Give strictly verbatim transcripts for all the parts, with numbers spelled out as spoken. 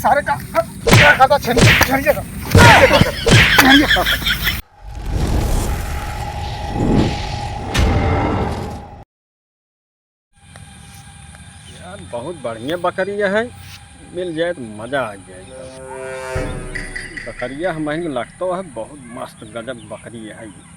सारे का, का खाता छेड़िए, छेड़िए का, छेड़िए का, छेड़िए का। यार, बहुत बढ़िया बकरिया है, मिल जाए तो मजा आ जाए। बकरिया हमहिन लगतो है, बहुत मस्त गजब बकरिया है।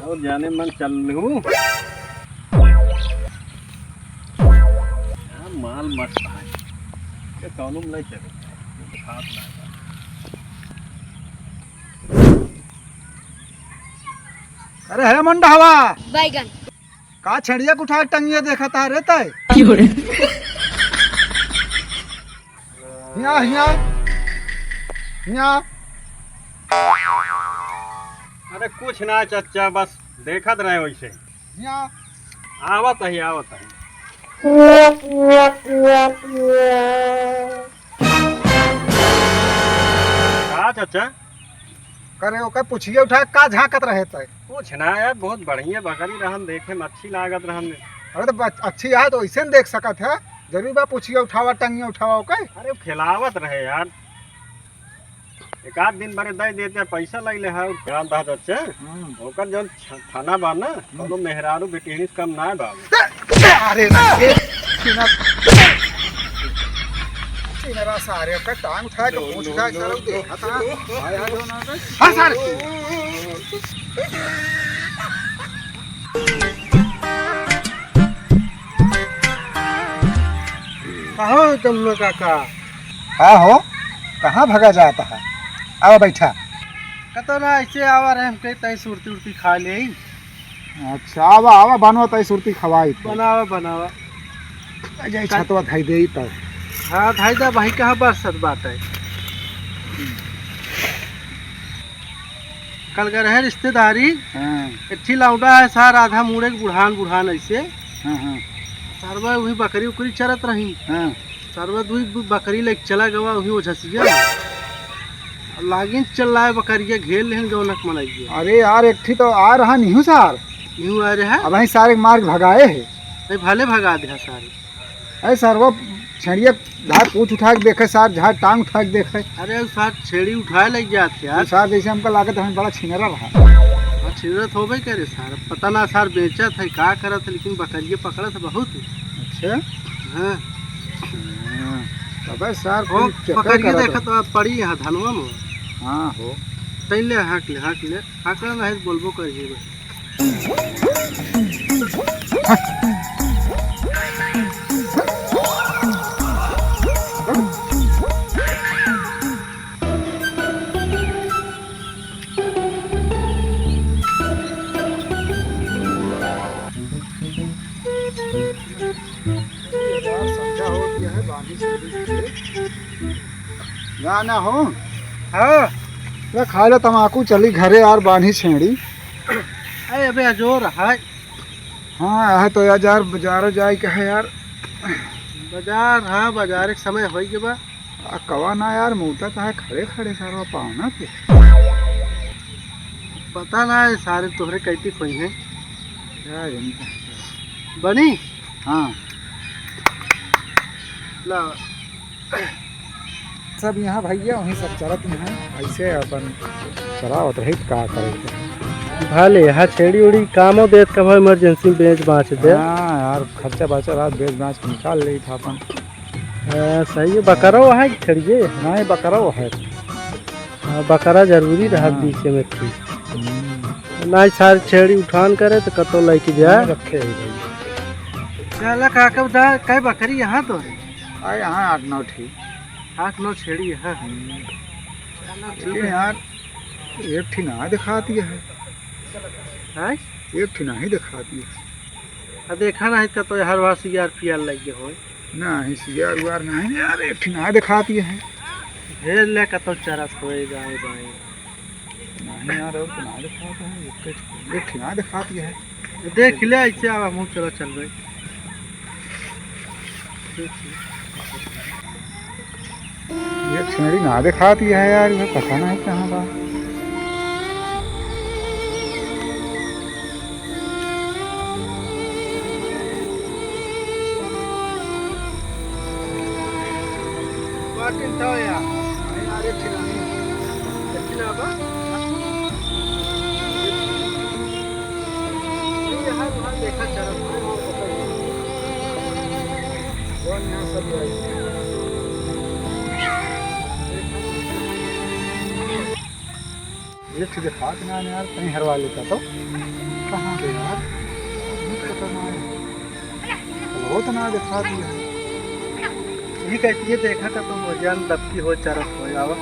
और जाने मन चल लूँ। हाँ, माल मस्त है। ये कौनो में नहीं चले। खास ना है। अरे हे मंडहवा, बैगन। का छेड़िया के उठा के टंगिया देखत है रे तय? हिया, हिया, हिया। अरे कुछ ना चच्चा, बस देखत रहे वैसे। हिया। आवत है, आवत है। का चच्चा? करे ओकर पुछिया उठा के का झांकत रहे तय? कुछ ना यार, बहुत बढ़िया बकरी रहन, देखे में अच्छी लागत रहन। अरे तो बच-, अच्छी है तो ऐसे न देख सकत है, जरूरी बा पुछिया उठावा, टंगिया उठावा ओकर। अरे वो खिलावत रहे यार, एक आध दिन बरे दे देते, पैसा ले ले है। राम दास बच्चे, हम्म। ओकर जौन छ-, थाना बा ना, हम्म। कोनो मेहरारू बेटिहनी से कम ना बा। अरे ना, ये छीना, छीनरा सारे का टांग उठा के, पूंछ उठा के सारा देखा था। आया जो ना बे। हाँ, सारे। कहाँ हो तुम लोग काका? का हो? कहाँ भगा जाता है? आवा बैठा। कतो ना, ऐसे आवा रहे, हम कही तई सुरती उरती खा ले। अच्छा, आवा, आवा, बनवा तई सुरती खवाई तो। बनावा, बनावा। जाई का- छतवा धाई देई तब। हाँ, धाई दा भाई, कहाँ बरसत बात है? कल गए रहे रिश्तेदारी, हाँ। एक ठी लौंडा है सार, आधा मुड़े के बुढ़ान बुढ़ान ऐसे। हाँ, हाँ। सरवा वही बकरी उकरी चरत रही। हाँ। सरवा दुई बकरी लेके चला गवा वही ओझसिया। लागिन चल रहा है बकरिया घेर लेहन गौनक मनइया। अरे यार, एक ठी तो आ रहा निहू सार। निहू आ रहा है? अब वहीं सारे मार के भगाए है। नहीं, भले भगा दे सारे। अरे सरवा छेड़िया झाड़ पूछ उठा के देखे, सार झाड़ टांग उठा के देखे। अरे उ सार छेड़ी उठाए लग जात यार। उ सार जैसे हमका लागत है बड़ा छिनरा रहा। हाँ, छिनरा तो होबे करे सार। पता ना सार बेचत है, का करत है, लेकिन बकरिए पकड़त है बहुत। अच्छा। हाँ। हाँ, तबे सार ओ, कुछ चक्कर बकरिए करत देखत रहे। तो पड़ी यहाँ धनवा में। हाँ हो। तैले हाँक ले, हाँक ले, हाँक ले, नहीं तो बोलबो कर जीवे। यार, संझा हो गया है, बांधी छेड़ी के। ना, ना हो। हाँ। ले, खा ले तमाकू, चली घरे यार, बांधी छेड़ी। अरे, अबे अजोर है। हाँ, है तो यार, बाजारो जाए के है यार। बाजार, हाँ, बाजार एक समय होई के बा। आ, कवा ना यार, मोटा तो है, खड़े खड़े सारवा पावना के। पता ना है, सारे तोहरे कैती खोई हैं। क्या जनता। बनी? हाँ। ला। सब यहाँ भैया, वहीं सब चलत हैं, ऐसे अपन चलावत रही, का करे के। भले, हाँ, छेड़ी उड़ी कामो देत, कब emergency में बेच बाँच दे। हाँ यार, खर्चा बचा रहा, बेच बाँच के निकाल लेत अपन। हाँ, सही है। बकरो है कि छेड़िए? नहीं, बकरो है। हाँ, बकरा जरूरी रहा हाँ। बीच में ठीक। हम्म। नहीं, सार छेड़ी उठान करे तो कतो लेके जा। नहीं, रखे है भाई। चला काका, बता, कै बकरी यहाँ तो है? आ, यहाँ आठ नौ ठी। आठ नौ छेड़ी है, हाँ। हम्म। चलो, ठीक लेकिन है। यार, एक ठी ना दिखाती है। हैं? एक ठी ना ही दिखाती है। आ, देखा नहीं तो, तो हर बार सियार पियाल लग गए हो। नहीं, सियार उयार नहीं यार, एक ठी ना दिखाती है। भेज ले कतो चरत होए गाय बाय। नहीं यार, और तो ना दिखाता है, एक ठी, एक ठी ना दिखाती है। देख ले, ऐसे आवा, मुँह चलो, चल भाई। ये छेड़ी ना दिखाती है यार, ये पता नहीं कहाँ बा। चिंता हो यार। अरे यार, ये खिलाड़ी। देखी ना अब। ये यहाँ, वहाँ देखा चरत है, वहाँ पकड़ लो। वहाँ यहाँ सब जाए। एक ठो देखात ना यार, कहीं हरवा लेता तो। कहाँ गए यार? बहुत खतरनाक है। बहुत ना देखात है। ये कहती है, देखा था तो भैया दबकी हो, चरत हो, आवा।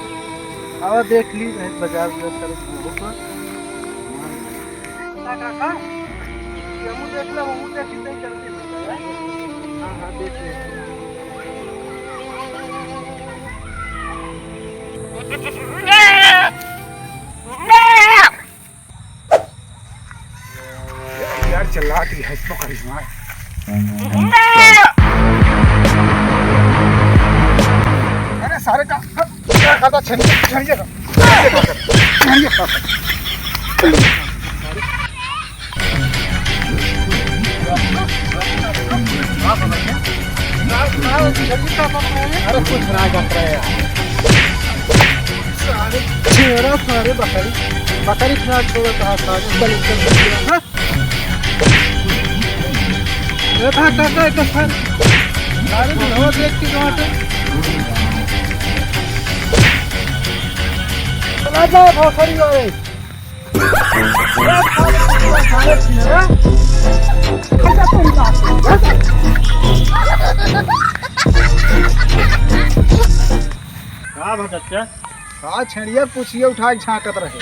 आवा देख ली, कहीं बाजार उजार चरत हो, हो तो। काका, काका, ये हमू देख ला, हमू देख ली, तई चलती है। हाँ, हाँ, देख ले। यार, चिल्लाती है, इसको करिश्मा। अरे, सारे का, का, का, का, छेड़िए, छेड़िए का। छेड़िए का। अरे, कुछ ना कर रहे यार। सारे छेड़ा, सारे बकरी, बकरी खा छोड़ा था, सारे बल कर दिया। हाँ? ए, था, था, था, था, था। सारे बुढ़वा देख के कहाँ थे? चला जाओ, भोसड़ी वाले। का भा चच्चा? का छेड़िया पुछिया उठा के झांकत रहे।